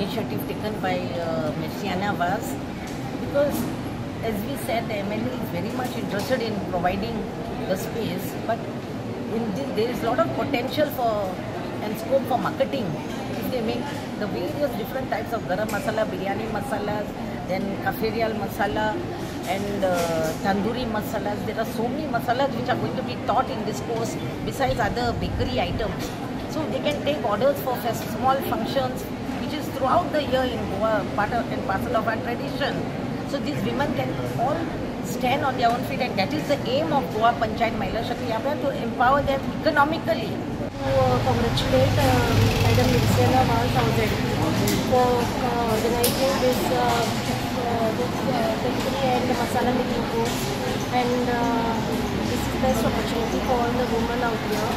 initiative taken by Merciana Vaz, because as we said, the MLA is very much interested in providing the space, but in this, there is a lot of potential for and scope for marketing if they make the various different types of garam masala, biryani masalas, then cafreal masala and tandoori masalas. There are so many masalas which are going to be taught in this course besides other bakery items. So they can take orders for small functions, which is throughout the year in Goa, part of and parcel of our tradition. So these women can all stand on their own feet, and that is the aim of Goa Panchayat Mahila Shakti Abhiyan, to empower them economically. To congratulate Madam Merciana Vaz for organizing this bakery and masala making course, and this is best opportunity for all the women out here.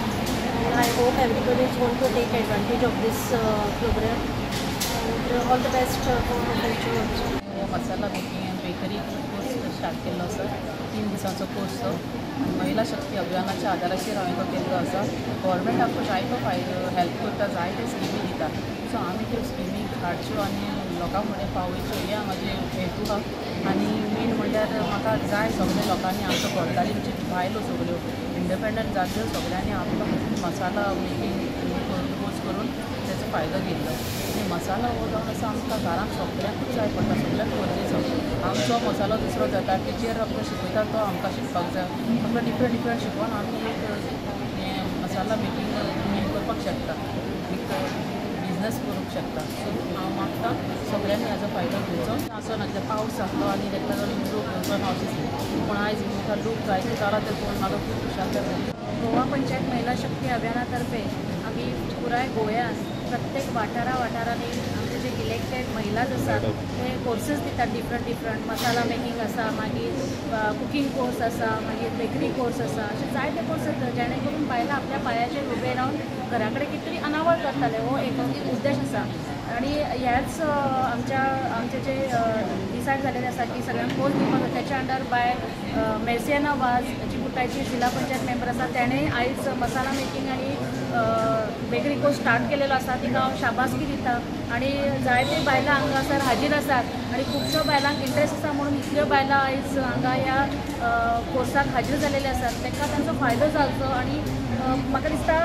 And I hope everybody is going to take advantage of this program, and all the best for the future also. Masala making and bakery course start केल्लो आसा. 3 दिसांचो course तो महिला शक्ती अभियानाच्या आदाराचेर हांवें तो केल्लो आसा. गव्हर्मेंट आमकां जायतो फायदो हेल्प करता, जायते स्किमी दिता. सो आमी त्यो स्किमी हाडच्यो आनी लोकां फुडें पावयच्यो हे म्हजे हेतू आहा. आनी मेन म्हणल्यार म्हाका जाय सगळे लोकांनी आमचो गरदारींची बायलो सगळ्यो इंडिपेंडंट जाल्यो, सगळ्यांनी आपलो मसाला मेकिंग कोर्स करून तेचो फायदो घेतलो. आनी मसाला हो जावन आसा आमकां घरांत सगळ्यांकूच जाय पडटा, सगळ्यांक गरजेचो. आमचो मसालो दुसरो जाता, टिचर आमकां शिकयता तो आमकां शिकपाक जाय. आमकां डिफरंट डिफरंट शिकोवन आमी एक मसाला मेकिंग करपाक शकता, एक बिजनस करूंक शकता. सो हांव मागता सगळ्यांनी हाजो फायदो घेवचो. असो ना पावस जातलो आनी ताका लागून लोक घेवचो ना अशेंच न्ही, पूण आयज मुखार लोक जायते जाला ते पळोवन म्हाका खूब खुशाल जाता. गोवा पंचायत महिला शक्ती अभियानातर्फे आमी पुराय गोंयांत प्रत्येक वाठारा वाठारांनी आमचे जे इलेक्टेड महिलाज आसात ते कोर्सेस दितात. डिफरंट डिफरंट मसाला मेकिंग आसा, मागीर कुकींग कोर्स आसा, मागीर बेकरी कोर्स आसा, अशे जायते कोर्स आसात जेणे करून बायलां आपल्या पांयाचेर उबे रावन घरा कडेन कितें तरी अनावळ करताले, हो एक उद्देश आसा. आनी ह्याच आमच्या आमचे जे डिसायड जालेलें आसा की सगळ्यांक कोर्स दिवपाक जाय, त्याच्या अंडर बाय मेर्सियाना वाज जी कुटायची जिल्हा पंचायत मेंबर आसा तेणें आयज मसाला मेकिंग आनी बेकरी कोर्स स्टार्ट केलेलो आसा. तिका हांव शाबासकी दिता. आनी जायते बायलां हांगासर हाजीर आसात आनी खुबश्यो बायलांक इंट्रस्ट आसा म्हणून इतल्यो बायलां आयज हांगा ह्या कोर्साक हाजीर जालेले आसात. तांकां तांचो फायदो जावचो आनी म्हाका दिसता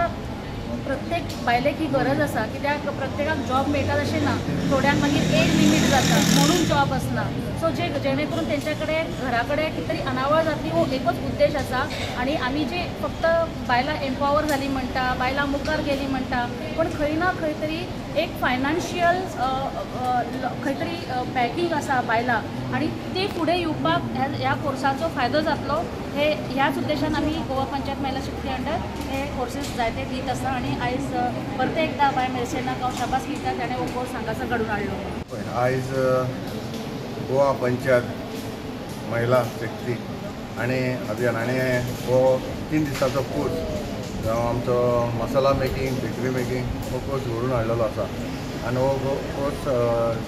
प्रत्येक बायलेक ही गरज आसा, कित्याक प्रत्येकाक जॉब मेळटा अशें ना, थोड्यांक मागीर एज लिमीट जाता म्हणून जॉब आसना. सो जे जेणे करून तेंच्या कडेन घरा कडेन कितें तरी अनावळ जातली हो एकूच उद्देश आसा. आनी आमी जे फक्त बायलां एम्पावर जालीं म्हणटा, बायलां मुखार गेलीं म्हणटा, पूण खंय ना खंय तरी एक फायनान्शियल खंय तरी बॅकिंग आसा बायलां आनी ते फुडें येवपाक ह्या कोर्साचो फायदो जातलो हे ह्याच उद्देशान आमी गोवा पंचायत महिला शक्ती अंडर हे कोर्सेस जायते दीत आसा. आनी आयज परते एकदां बाय मेर्सेनाक हांव शाबास दिता, ताणें हो कोर्स हांगासर घडून हाडलो. आयज गोवा पंचायत महिला शक्ती आनी अभियान आनी हो 3 दिसांचो कोर्स जावं आमचो मसाला मेकिंग, बेकरी मेकिंग हो कोर्स घडोवन हाडलेलो आसा. आनी हो कोर्स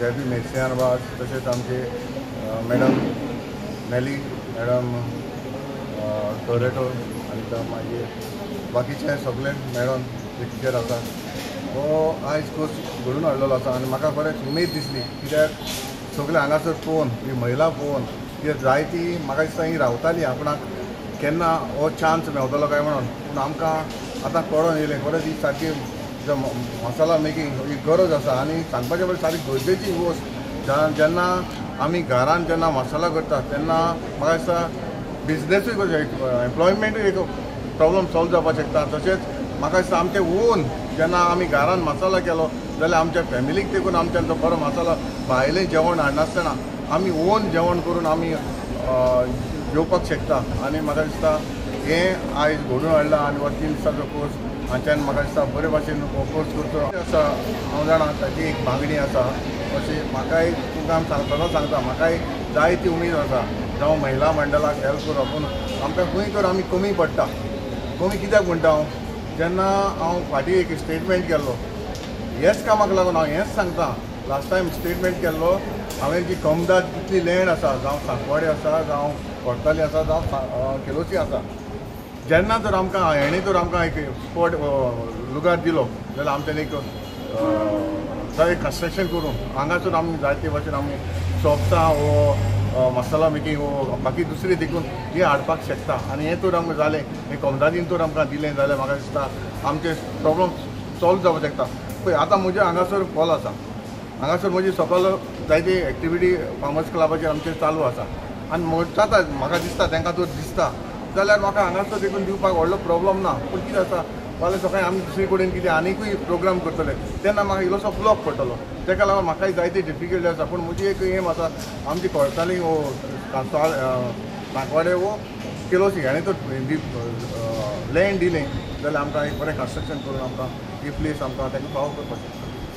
जेबी मेर्सियान वाज तशेंच आमचे मॅडम नेली मॅडम टोरेटो आनी मागीर बाकीचे सगळे मॅडम जे टिचर आसा हो आयज कोर्स घडोवन हाडलेलो आसा. आनी म्हाका बरेंच उमेद दिसली, कित्याक सगळे हांगासर पळोवन ही महिला पळोवन कित्याक जायती म्हाका दिसता ही रावताली आपणाक केन्ना हो चान्स मेवतलो काय म्हणून, पूण आमकां आतां कळोन येयलें खरेंच ही सारकी मसाला मेकिंग ही गरज आसा. आनी सांगपाचें म्हळ्यार सारकी गरजेची वस्त. जेन्ना आमी घरान जेन्ना मसाला करता तेन्ना म्हाका दिसता बिजनेसूय एम्प्लॉयमेंटूय एक प्रॉब्लम सॉल्व जावपाक शकता. तशेंच म्हाका दिसता आमचें ओन जेन्ना आमी घरान मसाला केलो जाल्यार आमच्या फॅमिलीक तेकून आमच्यान तो बरो मसाला भायलें जेवण हाडनासतना आमी ओन जेवण करून आमी जेवपाक शकता. आनी म्हाका दिसता हें आयज घडोवन हाडलां आनी हो 3 दिसांचो कोर्स हांच्यान म्हाका दिसता बरे भाशेन हो कोर्स करचो आसा. हांव जाणा ताची एक मागणी आसा अशी म्हाकाय तुमकां सदां सांगता, म्हाकाय जायती उमेद आसा जावं महिला मंडळाक हेल्प करप, पूण आमकां खंय तर आमी कमी पडटा. कमी कित्याक म्हणटा हांव, जेन्ना हांव फाटीं एक स्टेटमेंट केल्लो हेच कामाक लागून हांव हेंच सांगता. लास्ट टायम स्टेटमेंट केल्लो हांवें जी कमदाद कितली लँड आसा, जावं सांकवाडे आसा, जावं कोर्ताली आसा, जावं केलोसी आसा, जेन्ना तर आमकां हेणें तर आमकां एक स्पॉट लुगार दिलो जाल्यार आमच्यान एक जावं कन्स्ट्रक्शन करून हांगासून आमी जायते भाशेन आमी शॉप्सां वो मसाला मेकिंग वो बाकी दुसरी देखून हे हाडपाक शकता. आनी हें तर आमकां जालें, हें कोमदादीन तर आमकां दिलें जाल्यार म्हाका दिसता आमचे प्रॉब्लम सॉल्व जावपाक शकता. पळय आतां म्हजें हांगासर कॉल आसा, हांगासर म्हजी सकल जायती एक्टिविटी फार्मर्स क्लबाचेर आमचेर चालू आसा आनी जाता म्हाका दिसता तांकां तर दिसता जाल्यार म्हाका हांगासर देखून दिवपाक व्हडलो प्रॉब्लम ना. पूण कितें आसा फाल्यां सकाळी आमी दुसरे कडेन कितें आनीकूय प्रोग्राम करतले तेन्ना म्हाका इल्लोसो ब्लॉक पडटलो, ताका लागून म्हाकाय जायते डिफिकल्टी आसा. पूण म्हजी एक एम आसा आमची कोळसाली वो सांकवाडे वो केलोसी हाणें तर लँड दिलें जाल्यार आमकां एक बरें कन्स्ट्रक्शन करून आमकां ही प्लेस आमकां ताका फावो करपाक शकता.